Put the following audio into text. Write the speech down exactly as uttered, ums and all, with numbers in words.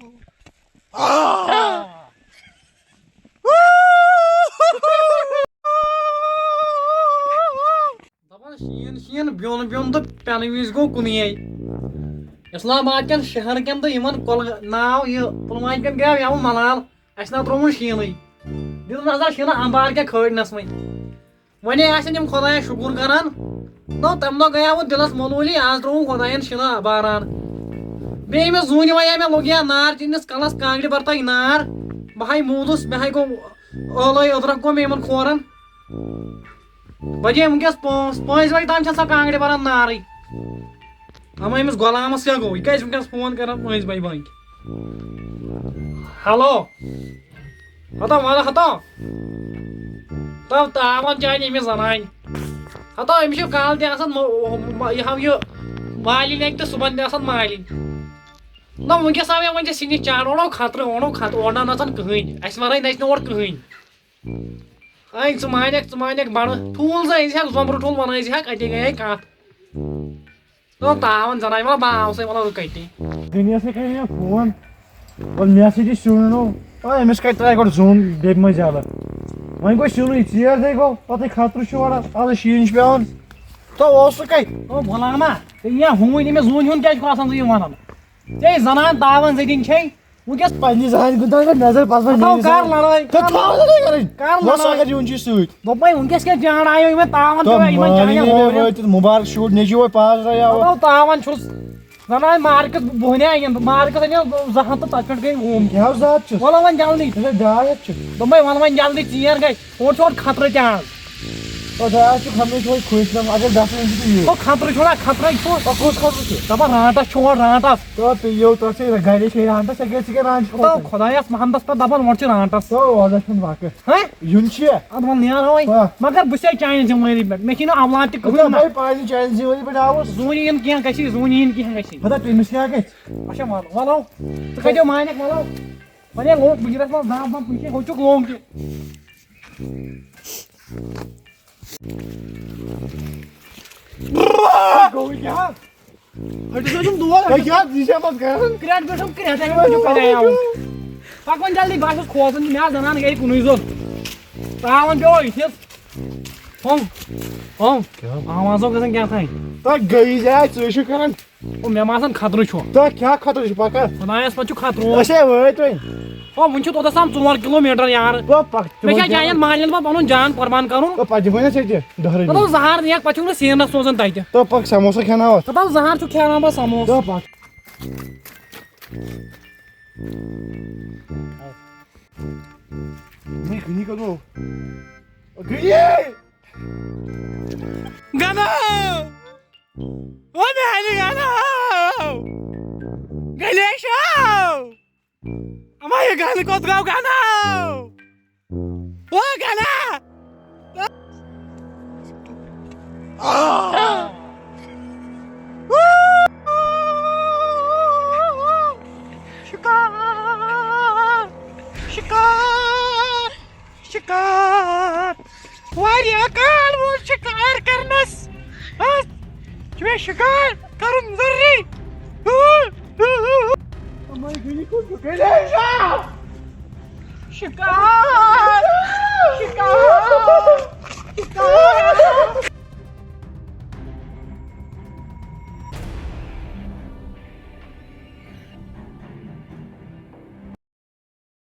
دَپان شیٖن شیٖن بیوٚن بیوٚن تہٕ پٮ۪نہٕ وِزِ گوٚو کُنُے۔ اسلام آباد کٮ۪ن شہر کٮ۪ن تہٕ یِمن کۄلگا-، ناو یہِ پُلوامہِ کٮ۪ن گٔیو یَوٕ ملال، اَسہِ نہ ترٛووُن شیٖنٕے۔ دِتُن نظر شیٖنہٕ اَمبار کیٛاہ کھٲلنَس وۄنۍ۔ وۄنۍ آسن یِم خۄدایَس شُکُر کران۔ نو، تَمہِ دۄہ گٔیاوُس دِلَس مولوٗلی، آز ترٛووُن خۄدایَن شِنہٕ باران۔ بیٚیہِ مےٚ زوٗنہِ وَنے مےٚ لوٚگ یا نار چٲنِس کَلَس کانٛگرِ بَرتَے نار۔ بہٕ ہاے موٗدُس، مےٚ ہاے گوٚو ٲلَے أدرَکھ گوٚو مےٚ یِمَن کھورَن۔ بَجے وٕنکیٚس پانٛژھ، پانٛژِ بَجہِ تام چھےٚ سۄ کانٛگرِ بَران نارٕے۔ اما أمِس غلامس کیٛاہ گوٚو؟ یہِ کیٛازِ وٕنکیٚنس فون کران پانٛژِ بجہِ بانگہِ؟ ہیلو، ہتا وَلہٕ ہتا۔ تو تاوان چانہِ أمِس زنانہِ۔ ہتا أمِس چھُ کالہٕ تہِ آسان مو-، مو-، یہِ ہاو یہِ مالِنۍ اَتہِ تہٕ صُبحن تہِ آسان مالِنۍ۔ نہ وٕنکیٚس آو مےٚ وۄنۍ ژےٚ سِنِس چاڑ، اوڑو خطرٕ، اوڑو خط-، اوڑ نہ نژان کٕہٕنۍ، اَسہِ وَرٲے نَژِ نہٕ اورٕ کٕہٕنۍ۔ أنۍ ژٕ مانیکھ، ژٕ مانیکھ بَڑٕ ٹھوٗل زٕ أنۍ زِ ہَکھ، زۄمبرٕ ٹھوٗل وَنٲے زِ ہَکھ، اَتے گٔیے کَتھ۔ نہ تاوَن زَنان، وَلہٕ بہٕ آوسَے، وَلہٕ رُکَے تی۔ دُنیاہَس ہے کَرِ مےٚ فون، وَلہٕ مےٚ سۭتۍ یہِ سیُن نوٚو۔ آ، أمِس کَتہِ ترٛایہِ گۄڈٕ زوٗن بیٚکہِ منٛز زیادٕ۔ وۄنۍ گوٚو سیُنٕے ژیر دے گوٚو، پَتہٕ خطرٕ چھُ وَڑان، اَز شیٖن چھُ پٮ۪وان۔ تو اوس سُہ کَتہِ؟ او غلاما، ژےٚ یا ہوٗنۍ أمِس زوٗنہِ ہُنٛد کیٛازِ چھُکھ آسان ژٕ یہِ وَنان؟ ژےٚ زَنان تاوَن زٔدِنۍ چھے؟ وٕنکیٚس پننہِ زہانہِ کُن تھاو نظر، پتہٕ وۄنۍ تھاو میٲنۍ کر زہانہِ۔ لڑٲے، تہٕ کر تھاو لڑٲے۔ لڑٲے کرٕنۍ۔ کر وۄنۍ لڑٲے؟ اگر یُن چھُے سۭتۍ۔ دوٚپمَے وٕنکیٚس کیٛاہ جان آیو یِمن تاوَن تہٕ پیوٚو یِمن مٲنی جانٮ۪ن نہٕ مےٚ ہورٮ۪ن۔ وٲتِتھ مُبارک شُر نیٚچوٗ وۄنۍ پانٛژھ رۄپیہِ آو۔ دَپان تاوَن چھُس زَنان مارکس بۄہنہِ اَنٮ۪ن، مارکس اَنٮ۪ن زٕ ہَتھ تہٕ تَتہِ پٮ۪ٹھ گٔے وُم۔ کیٛاہ حظ زٕ ہَتھ چھُس؟ وَلہٕ وۄنۍ جلدی۔ اچھا، ڈاے ہَتھ چھُ۔ دوٚپمَے وَلہٕ وۄنۍ جلدی ژیر گژھِ۔ اورٕ چھُ اورٕ خطرٕ تہِ آز۔ او، تۄہہِ آسہِ خبرٕے چھُ وۄنۍ خۄش نہ، اگر گژھُن چھُ تہٕ یِیِو۔ او، خطرٕے چھُنہ، خطرٕے چھُ۔ او، کُس خطرٕ چھُ؟ دَپان رانٛٹَس چھُ اورٕ رانٛٹَس۔ تو پیٚیِو تۄہہِ سۭتۍ گَرے چھے رانٛٹَس، ژےٚ کیٛازِ ژٕ کیٛاہ رانٛٹَس تو کھوتان؟ خۄدایَس محمدَس پٮ۪ٹھ دَپان اورٕ چھُ رانٛٹَس۔ تو اورٕ چھُنہٕ واقعہ۔ ہہ؟ یُن چھُ۔ اَدٕ وۄنۍ نیرو وۄنۍ۔ آ۔ مگر بہٕ چھُسے چانہِ ذِمہٕ وٲری پٮ۪ٹھ، مےٚ چھِی نہٕ اولاد تہِ کٕہٕنۍ اچھا، نہ۔ بھائی، پانہِ چانہِ ذِمہٕ وٲری پٮ۪ٹھ آوُس۔ زوٗنہِ یِن کینٛہہ گژھی، زوٗنہِ یِن کینٛہہ گژھی۔ ہتا تٔمِس کیٛاہ گژھِ؟ اچھا، وَلہٕ، وَلو۔ ژٕ کَتہِ مانٮ۪کھ، وَلو۔ وۄنۍ ہے لوٚگ بٕجرَس منٛز دَب وَب، وٕچھے، ہُہ چھُکھ لوٚنٛگ تہِ۔ گوٚو کیٛاہ؟ ہٹہِ سۭتۍ چھُم دود۔ ہے، کیٛاہ، یہِ چھا پَتہٕ کران؟ کرٛٮ۪ٹھ پٮ۪ٹھ چھُم کرٛٮ۪ٹھ، اَمہِ موٗجوٗب کَرے آوُس۔ پَکھ وۄنۍ جلدی، بہٕ آسُس کھوژان، مےٚ آسہٕ زَنان گَرِ کُنُے زوٚن۔ ترٛاوان پیوٚو أتھِس۔ ہُم، ہُم۔ کیٛاہ؟ آوازو گژھان کیٛاہ تام۔ تۄہہِ گٔیی زِ اَتہِ، ژٕ ٲسِو کران۔ او، مےٚ ما آسان خطرٕ چھُ۔ تۄہہِ کیٛاہ خطرٕ چھُ پَکان؟ خۄدایَس پَتہٕ چھُ خطرٕ۔ أسۍ ہے وٲتۍ وۄنۍ۔ او، وٕنہِ چھُ توٚتَس تام ژور کِلوٗ میٖٹر یارٕ۔ او، پَکھ، مےٚ چھا تِمَن جانٮ۪ن مالٮ۪ن پَتہٕ پَنُن جان قۄربان کَرُن؟ او، پَتہٕ دِمو نا ژےٚ تہِ دَہ رۄپیہِ۔ مطلب، زَہر نِیَکھ، پَتہٕ چھُکھ نہٕ سیٖنَس سوزان تَتہِ۔ تو پَکھ، سَموسا کھٮ۪ناوَتھ۔ دَپان زَہر چھُ کھٮ۪ناوان پَتہٕ سَموسہٕ۔ تو پَکھ۔ نہیں، گنی کدو؟ گنی! گنو! او میانہِ گنو! گلیشو! اما یہِ گنہٕ کوٚت گوٚو گنو؟ او گنہ! شکار! شکار! شکار! واریاہ کال ووت شکار کرنس۔ آز چھُ مےٚ شکار کرُن ضروٗری۔ شکار! شکار! شکار!